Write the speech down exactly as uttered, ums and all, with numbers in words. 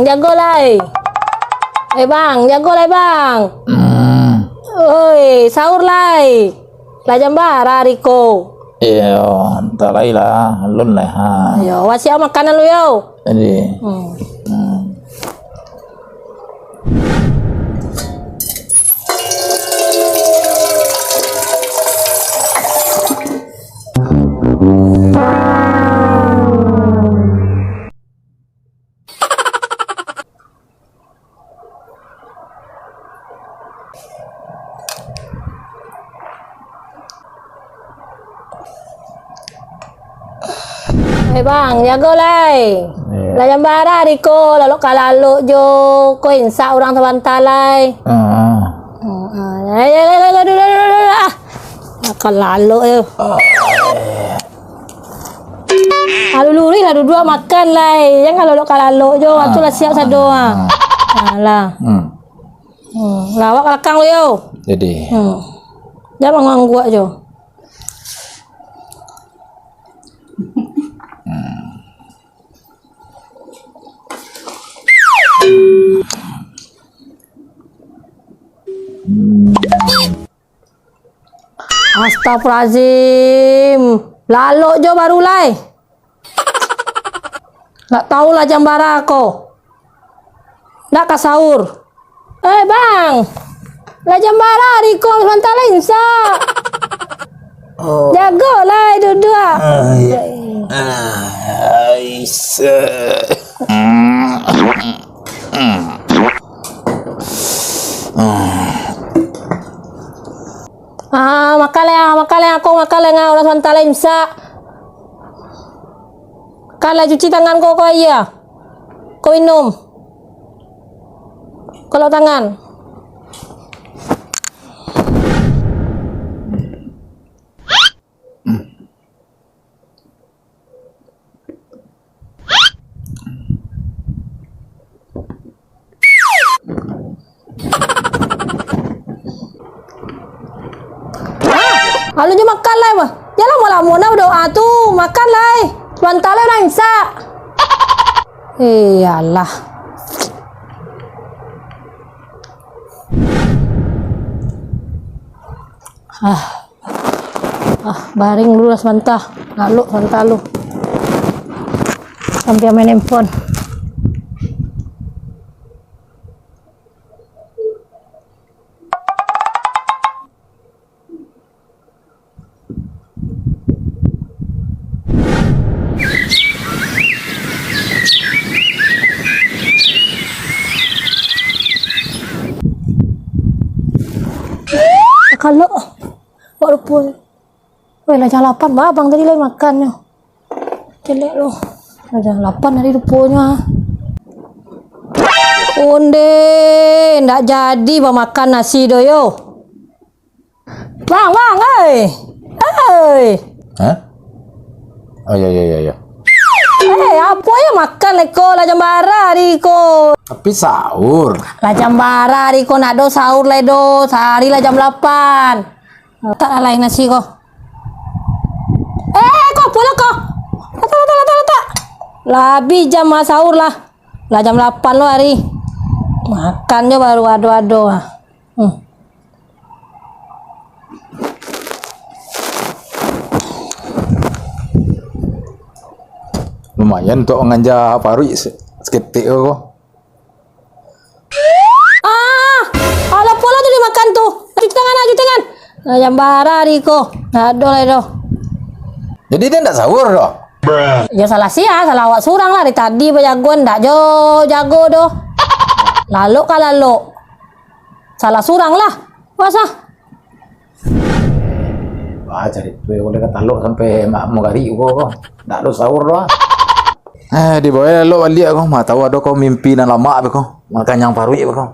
Jago lai. Eh, Bang, jago lai, Bang. Hmm. Oi, sahur lai. Lah jam bara ari ko? Iyo, antah lai lah, alun lai, ha. Iyo, wasiak makanan lu, yo. Jadi. Hmm. Hmm. Eh, Bang, jago lai. Iyo. Lah jam bara ari ko, lalok ka lalok jo, ko insak urang sabanta lai. Ah. Ah, ah. Eh, eh, eh, aduh, aduh, aduh, aduh, ah. Ka lalok yo. Ah, eh. Aluluih lah duduak makan lai. Jan ka lalok ka lalok jo. Ah. Tu lah siap sado, ah. Ah. Alah. Hmm. Hmm. Lah, awak ka lakang lu yo. Jadi. Hmm. Jan mangangguak jo. Hmm. Astagfirullahalazim. Lalok jo baru lai. Ndak tahu lah jam bara ko. Ndak ka sahur. Eh, Bang. Lah jam bara ari ko, sabanta lai insak. Oh. Jago lai duduak. Ai. Ah, ai, se-, mm, mm, mm. Ah, makan lai, ah, makan lai, ko makan lai, ngau lah sabanta lai insak. Makan lai, cuci tangan ko, ko aia. Ko minum. Ko lap tangan. Alun jo makan lai, bah. Jan lamo-lamo nah badoa tu. Makan lai. Sabanta lai urang insak. Eh, alah. Ah. Ah, baring dulu lah sabanta. Lalok sabanta lu. Sambil main handphone. Kalau, wak lupo. Weh, lah jam lapan, bah, abang tadi lai makan nyo. Caliak lo. Lah jam lapan tadi ruponyo, ah. Onde, ndak jadi bah makan nasi do yo. Bang, bang, oi. Oi. Hah? Oh, yo, yo, yo, yo. Eh, apo yo makan lai ko, lah jam bara ari ko. Tapi sahur. Lah jam bara ari ko, ndak do sahur lai do. Sahari lah jam lapan. Latak lah lai nasi ko. Eh, ko pulo ko. Latak, latak, latak, latak. Lah abih jam sahur lah. Lah jam lapan lo ari. Makan jo baru ado-ado. Hmm. Lumayan untuak manganja paruik se-, saketek ko. Ah, alah pulo tu dimakan tu. Cuci tangan, ah, cuci tangan. Lah jam bara ari ko. Ndak ado lai doh. Jadi dia ndak sahur doh? Yo salah sia, salah awak surang lah. Dari tadi bajago ndak jo jago doh. Lalok ka lalok. Salah surang lah. Puasa. Wah, cari tu, eh, boleh katalok sampai mak magarik ko, ko. Ndak ado sahur doh. Eh, dibawa elok baliak ko, ma tahu ado ko mimpi nan lamak be ko. Makanyang paruik be ko.